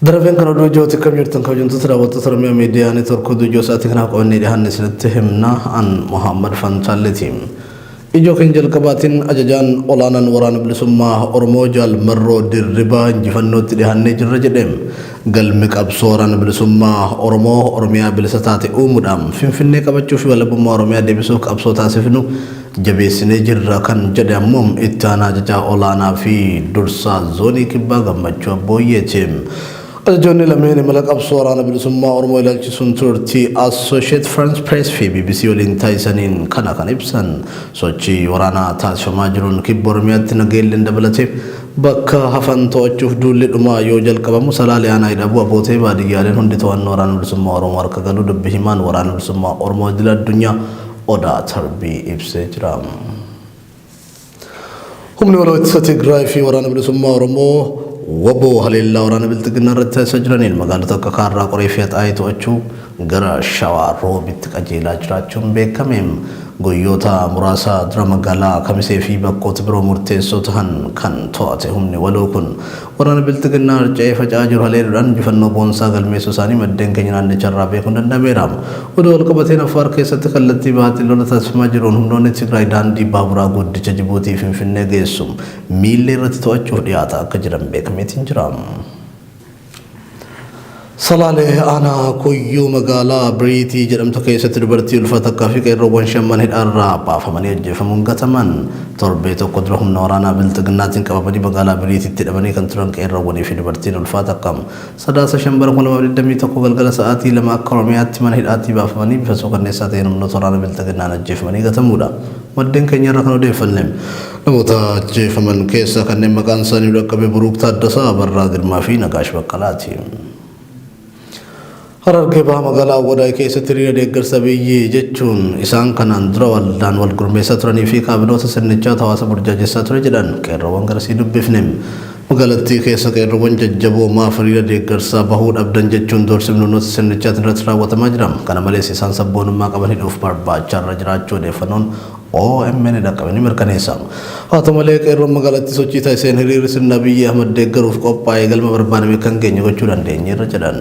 Darabeen kan oduu ijooti akkam jirtan kabajamtoota daawwattoota Oromiyaa Miidiyaa Neetwoork oduu ijoo sa'aatii kanaaf qabannee dhiyaanne isinitti himna an Muhammad Fantaalleeti. Ijoo keenya jalqabaatiin ajajaan olaanaan waraana bilisummaa Oromoo Jaal Marroo Dirribaa injifannootti dhiyaannee jirra jedhe. Galmi qabsoo waraana bilisummaa Oromoo Oromiyaa bilisa taate uumuudha. Finfinnee qabachuu fi walabummaa Oromiyaa deebisuuf qabsoo taasifnu jabeessinee jirra kan jedhe ammoo itti aanaa ajajaa olaanaa fi dursaa zoonii kibbaa Gammachuu Abbooyyeeti. Ajajoonni lameen imala qabsoo waraana bilisummaa Oromoo ilaalchisuun turtii Associate France Press fi BBC waliin taasisaniin kana kan ibsan. Sochii waraanaa taasifamaa jiruun kibba Oromiyaatti Nageelleen dabalatee bakka hafan to'achuuf duulli dhumaa yoo jalqabamu Salaalee aanaa Hidhabuu Abootee baadiyyaaleen hundi to'annoo waraana bilisummaa Oromoo harka galuu dubbi himaan waraana bilisummaa Oromoo idil addunyaa Odaa Tarbii ibsee jira. Humni waloo ittisa Tigraay fi waraana bilisummaa Oromoo waboo haleellaa waraana bilxiginnaa irratti taasisaa jiraniin magaalota akka Kaarraa Qoree fi Haxaayee to'achuu gara Shawaa Roobitti qajeelaa jiraachuun beekame. Guyyoota muraasa dura magaalaa Kamisee fi bakkoota biroo murteessoo tahan kan to'ate humni waloo kun Waraana Bilxiginnaa harca'ee faca'aa jiru haleeluudhaan injifannoo boonsaa galmeessuu isaanii maddeen keenya naannicharraa beekuun danda'ameera. Oduu walqabateen Affaar keessatti kallattii bahaatiin lola taasifamaa jiruun humnoonni Tigraay daandii baaburaa guddicha Jibuutii Finfinnee geessu Miillee irratti to'achuuf dhiyaataa akka jiran beekameetiin jira. Salaalee aanaa Kuyyuu magaalaa Biriitii jedhamtu keessatti dubartii ulfa takkaa fi qeerroowwan shan mana hidhaarraa baafamanii ajjeefamuun gataman. Torbee tokko dura humna waraanaa Bilxiginnaatiin qabamanii magaalaa Biriitiitti hidhamanii kan turan qeerroowwanii fi dubartiin ulfaa takka Sadaasa 5 bara 2021 galgala sa'aatii 2 akka Oromiyaatti mana hidhaatii baafamanii bifa suukanneessaa ta'een humnoota waraana Bilxiginnaan ajjeefamanii gatamuudha. Maddeen keenya irraa kan odeeffanne. Namoota ajjeefaman keessaa kanneen maqaan isaanii nu dhaqqabe Buruuk Taaddasaa, Abarraa Girmaa fi Nagaash Baqqalaati. Harargee Bahaa magaalaa Awwadaay keessatti hiriira deeggarsa Abiyyi jechuun isaan kanaan dura waldaan wal gurmeessaa turanii fi kaabinoota sirnichaatu hawaasa burjaajessaa ture jedhan qeerroowwan garasii dubbifne. Magaalattii keessa qeerroowwan jajjaboo maaf hiriira deeggarsaa bahuu dhabdan jechuun doorsifni humnoota sirnichaatiin irratti raawwatamaa jira. Kana malees isaan sabboonummaa qaban hidhuuf barbaacharra jiraachuu odeeffannoon omn dhaqqabe ni mirkaneessa. Haa ta'u malee qeerroon magaalattii sochii taasiseen hiriirri sirna Abiyyi Ahmad deeggaruuf qophaa'e galma barbaadame akka hin geenye gochuu dandeenyeerra jedhan.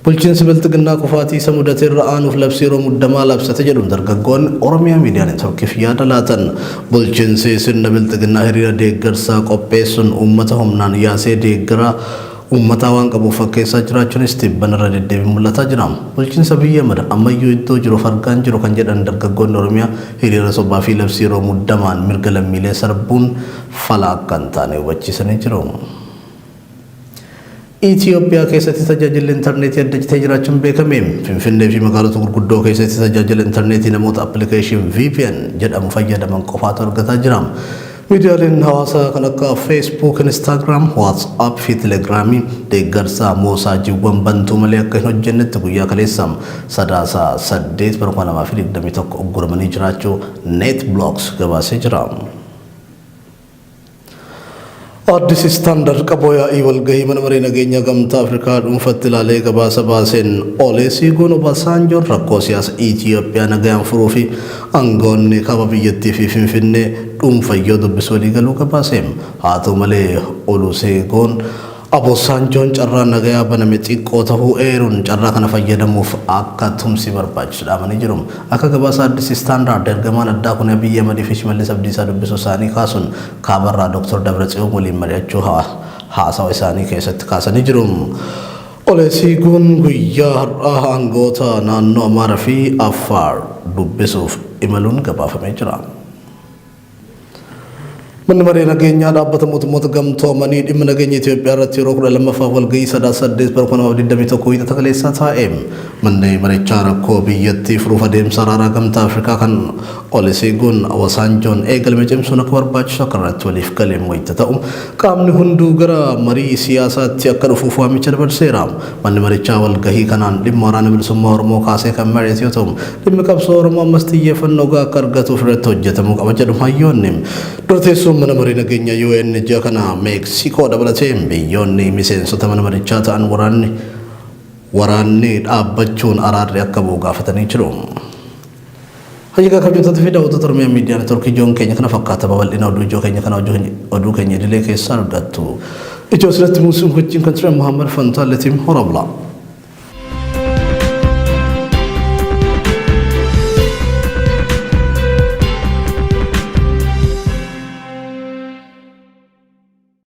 Bulchiinsi Bilxiginnaa kufaatii isa mudate irra aanuuf labsii yeroo muddamaa labsate jedhuun dargaggoonni Oromiyaa Miidiyaa Neetworkiif yaada laatan. Bulchiinsi sirna Bilxiginnaa hiriira deeggarsaa qopheessuun uummata humnaan yaasee deeggaraa uummataa waan qabuuf fakkeessaa jiraachuunis tibbana irra deddeebiin mul'ataa jira. Bulchiinsa Abiy Ahmad ammayyuu iddoo jiru of argaa hin jiru kan jedhan dargaggoonni Oromiyaa hiriira sobaa fi labsii yeroo muddamaan mirga lammiilee sarbuun fala akka hin taane hubachiisanii jiru. Itiyoophiyaa keessatti tajaajilli intarneetii adda citee jiraachuun beekame. Finfinnee fi magaalota gurguddoo keessatti tajaajila intarneetii namoota appilikeeshin VPN jedhamu fayyadaman qofaatu argataa jira. Miidiyaaleen hawaasaa kan akka Facebook, Instagram, WhatsApp fi Telegiraamii deeggarsa moosaajiiwwan bantuu malee akka hin hojjennetti guyyaa kaleessa Sadaasa 8 bara 2021 ugguramanii jiraachuu NetBlocks gabaasee jira. Addis Standard qaboo yaa'ii walgahii mana maree nageenya gamtaa Afrikaa dhuunfatti ilaalee gabaasa baaseen Oleesiigoon Obasaanjoon rakkoo siyaasa Itiyoophiyaa nagayaan furuu fi aangawoonni kaaba biyyattii fi Finfinnee dhuunfan yoo dubbisu walii galuu gabaase. Haa ta'u malee Oluseegoon Obasaanjoon carraan nagayaa baname xiqqoo tahuu eeruun carraa kana fayyadamuuf akka tumsi barbaachisu dhaamanii jiru. Akka gabaasa Addis Standard ergamaan addaa kun Abiy Ahmad fi Shimallis Abdiisaa dubbisuu isaanii kaasuun kaabarraa Dr. Dabratsiyoon waliin mari'achuu haasawa isaanii keessatti kaasanii jiru. Oleesiiguun guyyaa har'aa aangawoota naannoo Amaaraa fi Affaar dubbisuuf imaluun gabaafamee jira. Manni Maree Nageenyaa Dhaabbata Mootummoota Gamtoomanii dhimma nageenya Itoophiyaa irratti yeroo 12ffaaf walgahii Sadaasa 8 bara 2021 Wiixata kaleessaa taa'e. Manni marichaa rakkoo biyyattii furuuf adeemsa araaraa Gamtaa Afrikaa kan Olusegun Obasanjoon eegalame cimsuun akka barbaachisu akka irratti waliif gale wayita ta'u, qaamni hunduu gara marii siyaasaatti akka dhufuuf waamicha dabarseera. Manni marichaa walgahii kanaan dhimma Waraana Bilisummaa Oromoo kaasee kan mari'ate yoo ta'u, dhimmi qabsoo Oromoo ammas xiyyeeffannoo gahaa akka argatuuf irratti hojjetamuu qaba jedhu hayyoonni. Dura teessuun Mana Maree Nageenya UN ji'a kana Meeksikoo dabalatee biyyoonni miseensota mana marichaa ta'an waraanni waraanni dhaabbachuun araarri akka bu'u gaafatanii jiru. Hayyee kabajamtoota fi daawwattoota Oromiyaa Miidiyaa Neetwoorkii ijoon keenya kana fakkaata babal'ina oduu ijoo keenya kana oduu keenya idilee keessaa argattu. Ijoo isinitti muun wajjin kan ture Muhammad Fantaalleetiin hora bulaa.